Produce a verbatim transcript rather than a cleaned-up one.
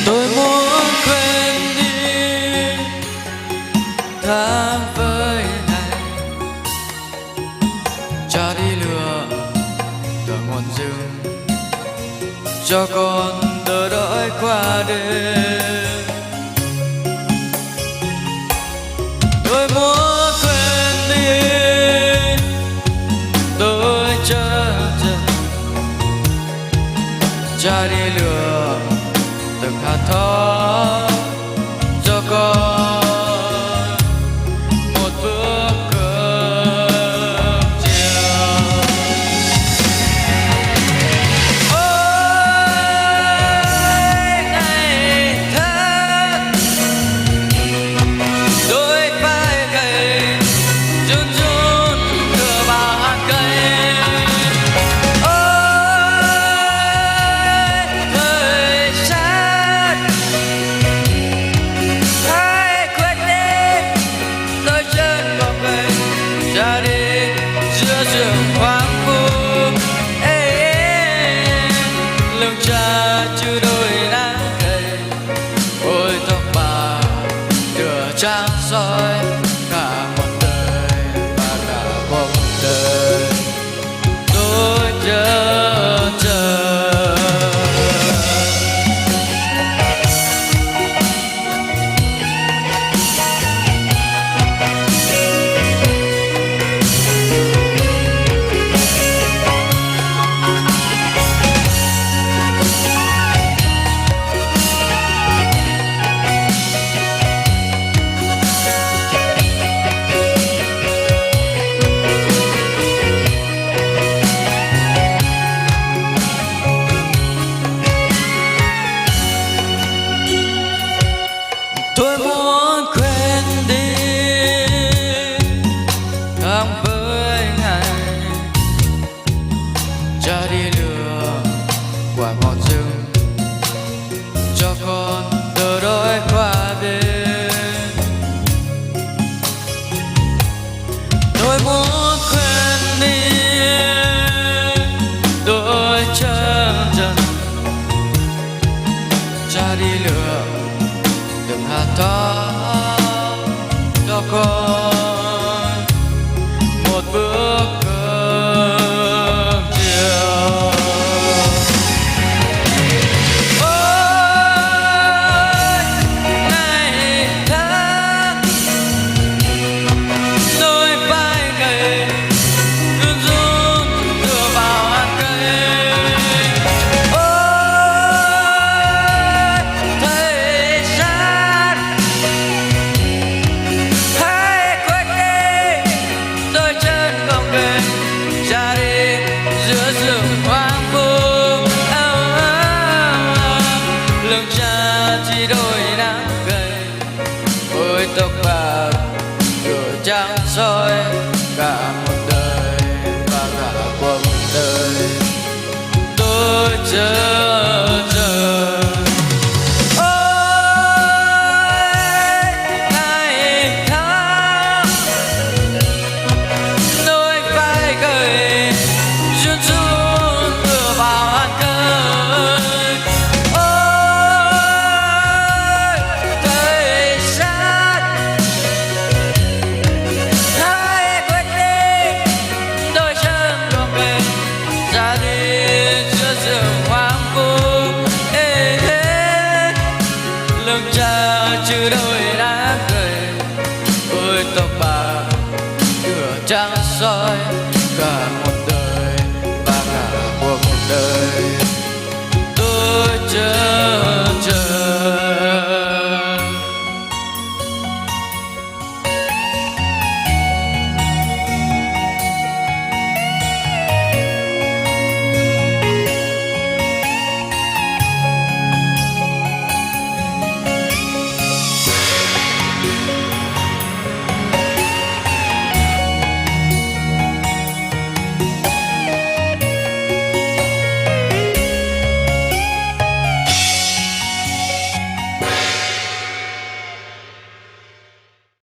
Tôi muốn quên đi tháng với ngày, cho đi lừa cả một rừng, cho con tớ đói qua đêm. Tôi muốn quên đi, tôi chấp nhận, cho đi lừa từng hạt tho, cho con một bữa cơm chiều. Ôi, ngày tháng đôi vai gầy, run run tựa bao hạt cây. Ôi, thời gian, hãy quên đi nỗi chán bộn bề, ra đi giữa rừng hoang vu. Ê, lưng cha chưa đôi nắng gầy, ôi, tóc bạc tựa trăng soi cả một đời và cả cuộc đời tôi chớ chớ. Tôi muốn quên đi tháng với ngày, ra đi lừa ngoài một rừng, cho con tớ đói qua đêm. Tôi muốn quên đi, tôi chấp nhận, ra đi lừa từng hạt tho, cho con